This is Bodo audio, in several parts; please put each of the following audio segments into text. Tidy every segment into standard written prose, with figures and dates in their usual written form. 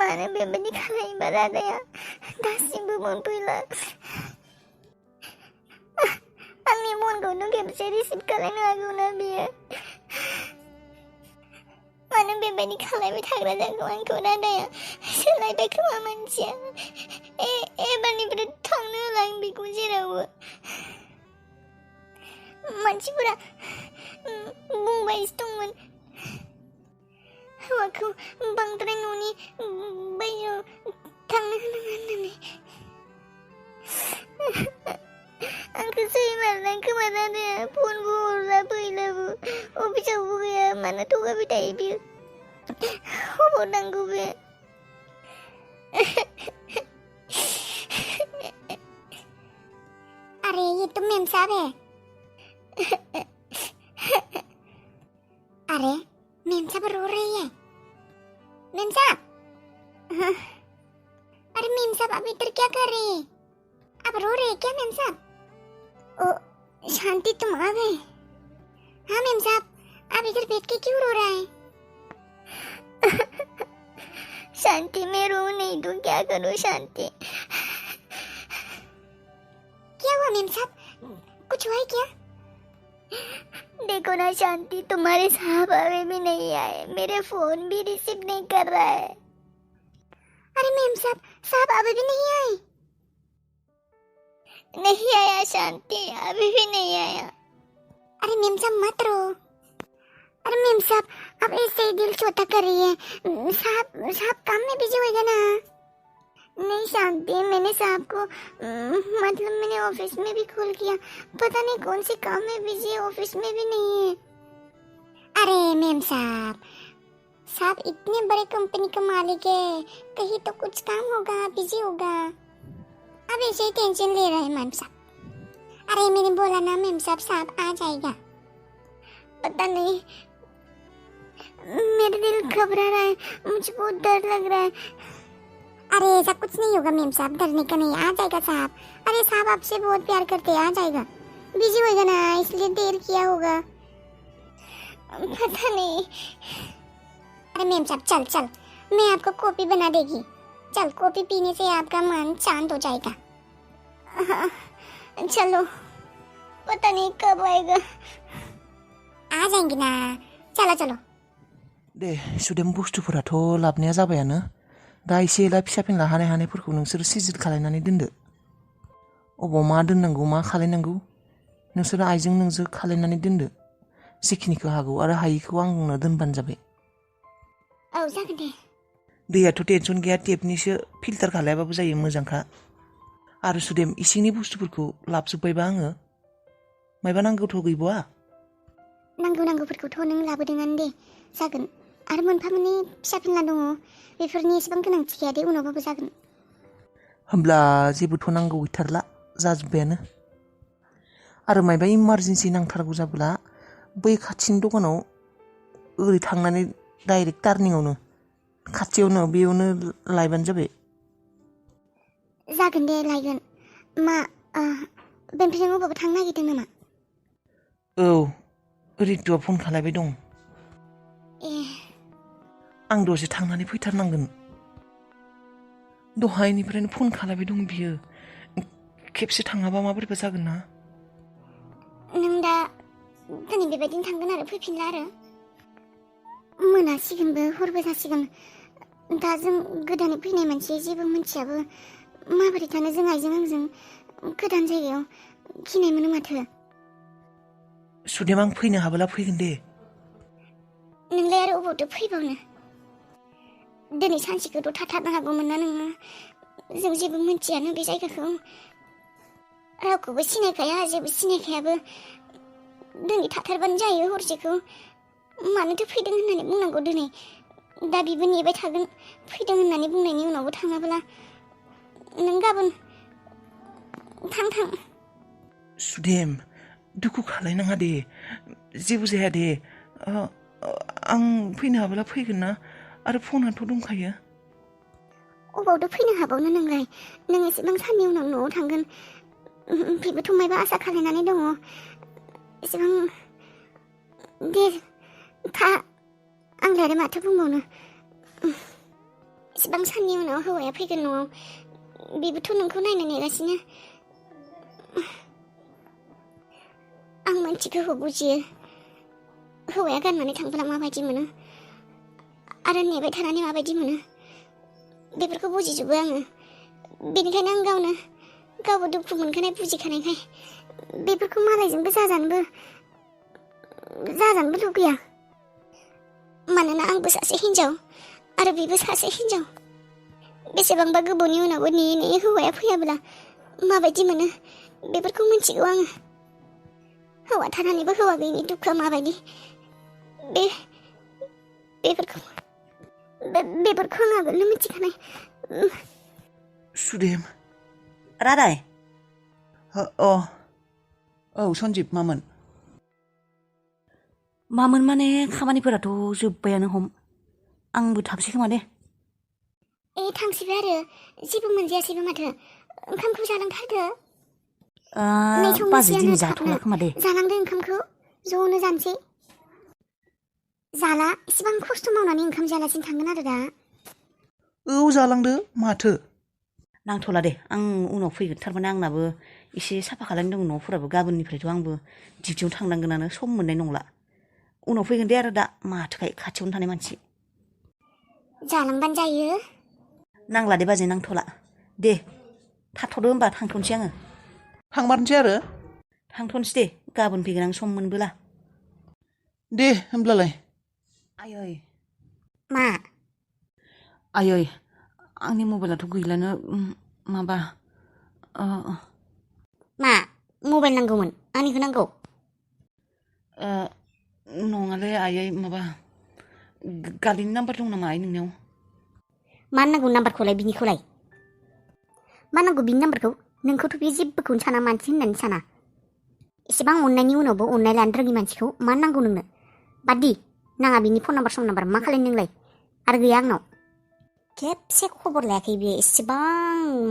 मानो बेबायदि खालामबा रादाया दासिमबो मोनफैला आंनि मनखौनो खेबसे रिसिभ खालामनो हागौना बियो मानो बेबायदि खालामबाय थाग्रा जागौ आंखौ रादाया सोलायबाय खोमा मानसिया एबारनिफ्राय थांनो होला आं बेखौ जेरावबो मानसिफोरा बुंबायसो दंमोन हौवाखौ बांद्राय न'नि बायजोआव थांनो होनाङा होननानै आंखौ सैमारना खोमा रादाया फनबो हरला फैलाबो अफिसावबो गैया मानो थगायबाय थायो बियो अबाव नांगौ बे अरे ये तो मेम साहब है अरे मेम साहब रो रही है मेम साहब अरे मेम साहब आप इधर क्या कर रही है आप रो रहे हैं क्या मेम साहब ओ शांति तुम आ गए हाँ मेम साहब आप इधर बैठ के क्यों रो रहा है शांति मैं रो नहीं तो क्या करूं शांति क्या हुआ मेम साहब कुछ हुआ है क्या देखो ना शांति तुम्हारे साहब अभी भी नहीं आए मेरे फोन भी रिसीव नहीं कर रहा है अरे मेम साहब अभी भी नहीं आए नहीं आया शांति अभी भी नहीं आया अरे मेम साहब मत रो अरे मेम साहब आप ऐसे ही दिल छोटा कर रही है साहब काम में बिजी होएगा ना नहीं शांति मैंने साहब को मतलब मैंने ऑफिस में भी कॉल किया पता नहीं कौन सी काम में बिजी है ऑफिस में भी नहीं है अरे मेम साहब इतने बड़े कंपनी का मालिक है कहीं तो कुछ काम होगा बिजी होगा अब ऐसे ही टेंशन ले रहे हैं मैम साहब अरे मैंने बोला ना मैम साहब आ जाएगा पता नहीं मेरा दिल घबरा रहा है मुझे बहुत डर लग रहा है अरे ऐसा कुछ नहीं होगा मैम साहब डरने का नहीं आ जाएगा साहब अरे साहब आपसे बहुत प्यार करते हैं आ जाएगा बिजी होएगा ना इसलिए देर किया होगा पता नहीं अरे मैम साहब चल मैं आपको कॉफी बना देगी चल कॉफी पीने से आपका मन शांत हो जाएगा चलो पता नहीं कब आएगा आ जाएंगे ना चलो दे सुदेम बुस्थुफोराथ' लाबनाया जाबायानो दा एसे एला फिसा फिनला हानायफोरखौ नोंसोर सिजिल खालायनानै दोनदो अबाव मा दोननांगौ मा खालायनांगौ नोंसोर आइजों नोंजों खालायनानै दोनदो जिखिनिखौ हागौ आरो हायिखौ आंनो दोनबानो जाबाय औ जागोन दे दैयाथ' टेनसन गैया टेपनिसो फिल्टार खालायाबाबो जायो मोजांखा आरो सुदेम इसिंनि बुस्थुफोरखौ लाबजोब्बायबा आङो मायबा नांगौथ' गैबावा नांगौफोरखौथ' नों लाबोदोंआनो दे जागोन आरो मोनफा मोननै फिसा फिनला दङ बेफोरनि एसेबां गोनांथि गैया दे उनावबाबो जागोन होमब्ला जेबोथ' नांगौ गैथारला जाजोब्बायानो आरो मायबा इमारजेन्सि नांथारगौ जाब्ला बै खाथिनि दखानाव ओरै थांनानै डाइरेक्ट टार्निंआवनो खाथियावनो बेयावनो लायबानो जाबाय जागोन दे लायगोन मा बेनिफ्राय नों अबावबा थांनो नागिरदों नामा औ रितुआ फन खालायबाय दं ए आं दसे थांनानै फैथारनांगोन दहायनिफ्रायनो फन खालायबाय दं बियो खेबसे थाङाबा माबोरैबा जागोन ना नों दा दिनै बेबायदिनो थांगोन आरो फैफिनला आरो मोनासिगोनबो हरबो जासिगोन दा जों गोदानै फैनाय मानसि जेबो मिथियाबो माबोरै थानो जों आइजों आंजों गोदान जायगायाव गिनाय मोनो माथो सुदेम आं फैनो हाबोला फैगोन दे नोंलाय आरो अबावथो फैबावनो दिनै सानसेखौथ' थाथारनो हागौमोन ना नोङो जों जेबो मिथियानो बे जायगाखौ रावखौबो सिनायखाया जेबो सिनायखायाबो दिनै थाथारबानो जायो हरसेखौ मानोथो फैदों होननानै बुंनांगौ दिनै दा बिबो नेबाय थागोन फैदों होननानै बुंनायनि उनावबो थाङाब्ला नों गाबोन थां सुदेम दुखु खालायनाङा दे जेबो जाया दे आं फैनो हाबोला फैगोन ना आरो फनाथ' दंखायो अबावथो फैनो हाबावनो नोंलाय नों एसेबां साननि उनाव न'आव थांगोन बेबोथ' मायबा आसा खालायनानै दङ एसेबां दे था आंलाय आरो माथो बुंबावनो एसेबां साननि उनाव हौवाया फैगोन न'आव बेबोथ' नोंखौ नायनो नेगासिनो आं मोनथिगौ बुजियो हौवाया गाननानै थांब्ला माबायदि मोनो आरो नेबाय थानानै माबायदि मोनो बेफोरखौ बुजिजोबो आङो बेनिखायनो आं गावबो दुखु मोनखानाय बुजिखानायखाय बेफोरखौ मालायजोंबो जाजानोबो लुगैया मानोना आंबो सासे हिन्जाव आरो बेबो सासे हिन्जाव बेसेबांबा गोबावनि उनावबो नेयै हौवाया फैयाब्ला माबायदि मोनो बेफोरखौ मिन्थिगौ आङो हौवा थानानैबो हौवा गैयिनि दुखुआ माबायदि बेफोरखौ आं आगोलनो मिथिखानाय सुदेम रादाय औ सन्जिब मामोन माने खामानिफोराथ' जोब्बायानो आंबो थांसै खोमा दे थांसैबो आरो जेबो मोनजायासैबो माथो ओंखामखौ जालांथारदो बाजै दिनै जाथ'ला खोमा दे जालांदो ओंखामखौ ज'नो जानोसै जाला इसेबां खस्थ' मावनानै ओंखाम जायालासिनो थांगोन आरो दा औ जालांदो माथो नांथ'ला दे आं उनाव फैगोन थारमाने आंनाबो एसे साफा खालामनो दङ न'फोराबो गाबोननिफ्रायथ' आंबो डिउटियाव थांनांगोनानो सम मोननाय नंला उनाव फैगोन दे आरो दा माथोखाय खाथियावनो थानाय मानसि जालांबानो जायो नांला दे बाजै नांथ'ला दे थाथ'दो होमबा थांथ'नोसै आङो थांमारनोसै आरो थांथ'नोसै दे गाबोन फैगोन आं सम मोनबोला दे होमब्लालाय आयै मा आयै आंनि मबाइलाथ' गैलानो माबा मा मबाइल नांगौमोन आंनिखौ नांगौ नङालै आयै माबा गालिनि नाम्बार दं नामा आइ नोंनियाव मा नांगौ नाम्बारखौलाय बिनिखौलाय मा नांगौ बिनि नाम्बारखौ नोंखौथ' बे जेबोखौनो साना मानसि होननानै साना एसेबां अननायनि उनावबो अननाय लानो रोङि मानसिखौ मा नांगौ नोंनो बादि नाङा बिनि फन नाम्बार मा खालाय नोंलाय आरो गैया आंनाव खेबसे खबर लायाखै बियो एसेबां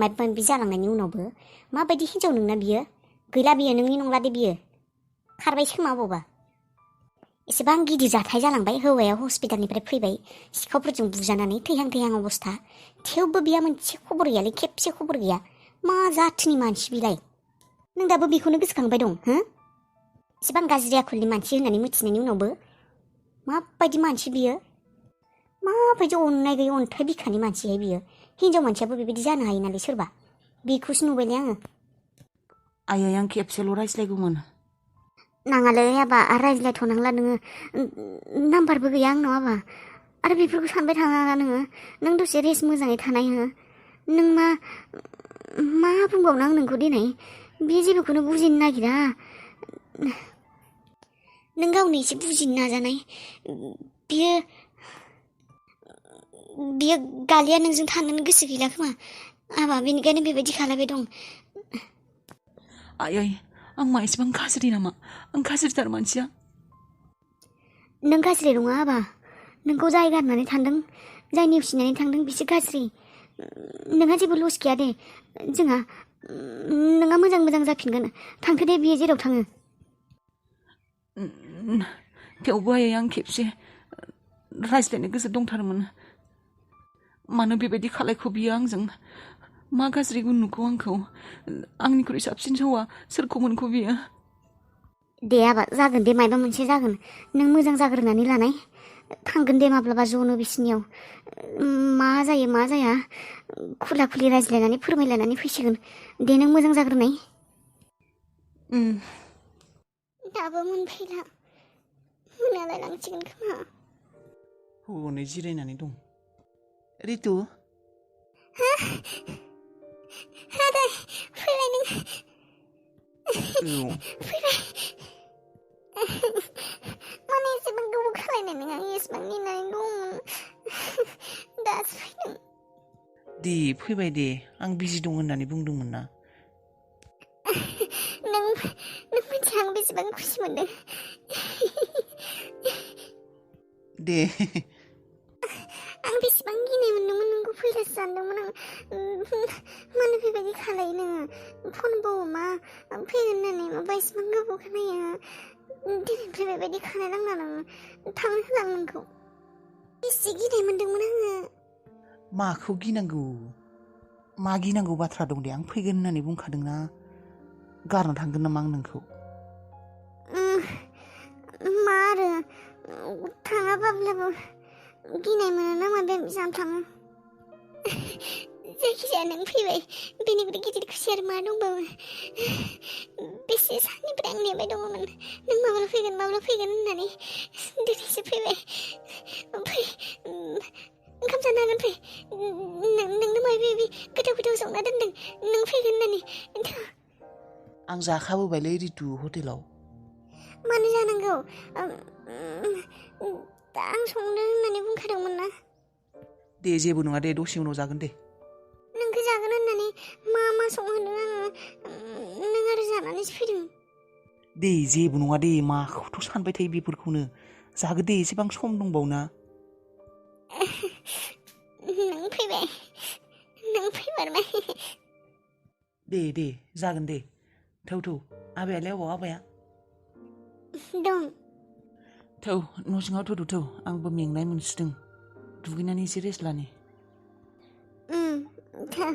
माबा माबि जालांनायनि उनावबो माबायदि हिन्जाव नोंना बियो गैला बियो नोंनि नंला दे बियो खारबायसो खोमा बबावबा एसेबां गिदिर जाथाय जालांबाय हौवाया हस्पिटालनिफ्राय फैबाय सिखावफोरजों बुजानानै थैहां अबस्था थेवबो बिहा मोनसे खबर गैयालै खेबसे खबर गैया मा जाथिनि मानसि बिलाय नों दाबो बेखौनो गोसोखांबाय दं हो एसेबां गाज्रि आखलनि मानसि होननानै मिथिनायनि उनावबो माबायदि मानसि बियो माबायदि अननाय गैयै अन्थाइ बिखानि मानसिहाय बियो हिन्जाव मानसियाबो बेबायदि जानो हायो नालाय सोरबा बेखौसो नुबायलै आङो आयै आं खेबसेल' रायज्लायगौमोन नाङालै हाबा रायज्लायथ'नांला नोङो नाम्बारबो गैया आंनाव हाबा आरो बेफोरखौ सानबाय थानाङा नोङो नों दसे रेस्ट मोजाङै थानाय हो नों मा बुंबावनो आं नोंखौ दिनै बे जेबोखौनो बुजिनो नागिरा नों गावनो एसे बुजिनो नाजानाय बियो गालिया नोंजों थानोनो गोसो गैला खोमा हाबा बेनिखायनो बेबायदि खालामबाय दं आयै आं मा एसेबां गाज्रि नामा आं गाज्रिथार मानसिया नों गाज्रि नङा हाबा नोंखौ जाय गारनानै थांदों जाय नेवसिनानै थांदों बिसोर गाज्रि नोंहा जेबो लस गैया दे नोंहा मोजां जाफिनगोन थांखो दे बियो जेराव थाङो थेवबो आयै आं खेबसे रायज्लायनो गोसो दंथारोमोन मानो बेबायदि खालायखो बियो आंजों मा गाज्रि गुन नुखो आंखौ आंनिख्रुइ साबसिन हौवा सोरखौ मोनखो बियो दे हाबा जागोन दे मायबा मोनसे जागोन नों मोजां जाग्रोनानै लानाय थांगोन दे माब्लाबा ज'नो बिसिनियाव मा जायो मा जाया खुला खुलि रायज्लायनानै फोरमायलायनानै फैसिगोन दे नों मोजां जाग्रोनाय दाबो मोनफैला मोनालाय लांसिगोन खोमा हनै जिरायनानै दं रितु रादाय फैबाय नों औ माने एसेबां गोबाव खालायनाय नङा एसेबां नेनानै दंमोन दासो फैदों दे फैबाय दे आं बिजि दं होननानै बुंदोंमोन ना नों मिथिया आं बेसेबां खुसि मोनदों दे आं बेसेबां गिनाय मोनदोंमोन नोंखौ फैलासो सानदोंमोन आं मानो बेबायदि खालायो नोङो फनबो मा फैगोन होननानै माबा एसेबां गोबाव खोनायो दिनैनिफ्राय बेबायदि खालाय नांला नोङो थांनो होला नोंखौ बेसे गिनाय मोनदोंमोन आङो माखौ गिनांगौ मा गिनांगौ बाथ्रा दं दे आं फैगोन होननानै बुंखादोंना गारना थांगोन नामा आं नोंखौ मा आरो थाङाबाब्लाबो गिनाय मोनो ना माबा जानो थाङो जायखिजाया नों फैबाय बेनिख्रुइ गिदिर खुसि आरो मा दंबावो बेसे साननिफ्राय आं नेबाय दङमोन नों माब्ला फैगोन होननानै दिनैसो फैबाय फै ओंखाम जानो हागोन फै नोंनो माबा गोथाव संना दोनदों नों फैगोन होननानै आं जाखाबोबायलै रितु हटेलाव मानो जानांगौ आं संदों होननानै बुंखादोंमोन ना दे जेबो नङा दे दसे उनाव जागोन दे नोंखौ जागोन होननानै मा संहोदों आङो नों आरो जानानैसो फैदों दे जेबो नङा दे माखौथ' सानबाय थायो बेफोरखौनो जागोन दे एसेबां सम दंबावोना नों फैमारबाय दे जागोन दे थौ आबायालाय अबाव आबाया दं थौ न' सिङाव थौ आंबो मेंनाय मोनसोदों दुगैनानै एसे रेस्ट लानि थौ